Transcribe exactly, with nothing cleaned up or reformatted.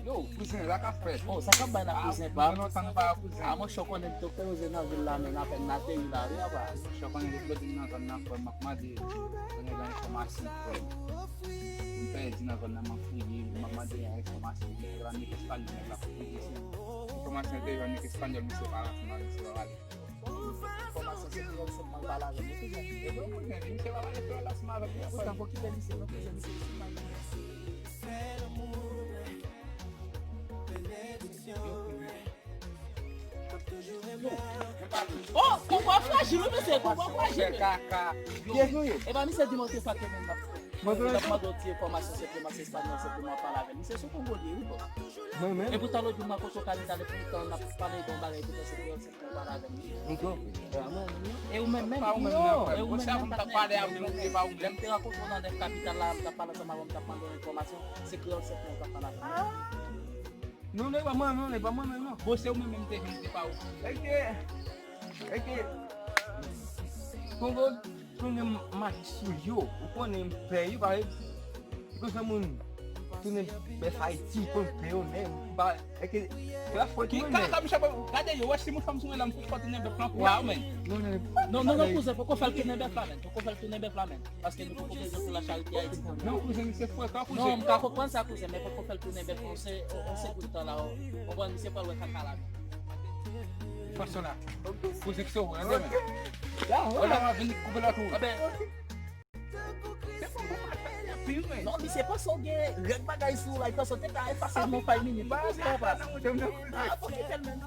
Yo, kouzen, sa k ap fèt? Oh, sa k ap bay la, kouzen pa m? Gen lontan nou pa wè kouzen. Ah, monchè, w konnen m te koze nan vil la, men apèn m ateri la, wi, apa. Monchè, w konnen depi lòt nan zòn nan, frè m, m ap mande, mwen gen enfòmasyon, frè m. M pèdi nan zòn nan, m ap fouye, m ap mande enfòmasyon, gen la nèg espanyòl, nèg la fouye, si enfòmasyon te jwenn nèg espanyòl, misye pa la, misye pa pale. Enfòmasyon se kreyòl sèlman l pale avè m, wi, kouzen. E bon, kouzen, misye pa pale kreyòl ansanm avèk mwen, frè m. Ou tankou kite misye, non, kouzen, misye sou mal. Oh, Kongo frajil, wi, mesye, Kongo frajil. Kaka. Kiyès nou ye? E pa misye di mwen ke sa ke menm n ap, n ap mande yon ti enfòmasyon, senpleman, se espanyòl, senpleman pale avè l. Misye sou Kongo li ye, wi, bòs. Mwen menm? E poutan, lòt jou, m rakonte w kapital, e poutan, n ap pale de yon bagay, poutan, se kreyòl, senpleman pale avè l. E ou menm menm? Pa ou menm, non, frè m. E ou menm menm, patnè? Lè m te rakonte w nan nèf kapital la, m t ap pale ansanm avè w, m t ap mande w enfòmasyon, se kreyòl, senpleman, w t ap pale avè m. Non, non, e pa mwen, non, e pa mwen menm, non. Bon, se ou menm menm te vin, se pa ou. Èske, èske, Kongo tounen mache sou yo, ou konnen m pè yo, parèt, se konsa moun tounen bèf Ayiti, ou konn pè yo, men, ba, èske, se la fòt mwen, men. Kaka, m chapo, gade yo, wè si moun fanm sou mwen la, m fout fò tounen bèf lan pou a, men. Non, non, non, kouzen, poko fè l tounen bèf la, men, poko fè l tounen bèf la, men. Paske nou poko bezwen pou lacharite Ayiti. Non, kouzen, se frekan, kouzen. Non, m ka konprann sa, kouzen, men poko fè l tounen bèf, on se, on se gout tan la, ou konprann, misye pral wè kaka la. Fason la. Kouzen ki se ou, tande, men. Ou la, m ap vin koupe lòt ou. Anben. Non, misye panse w gen règ bagay sou ou la, li panse w te ka efase non fay minit. Li panse w pa. Ah, fòk li fè l menm.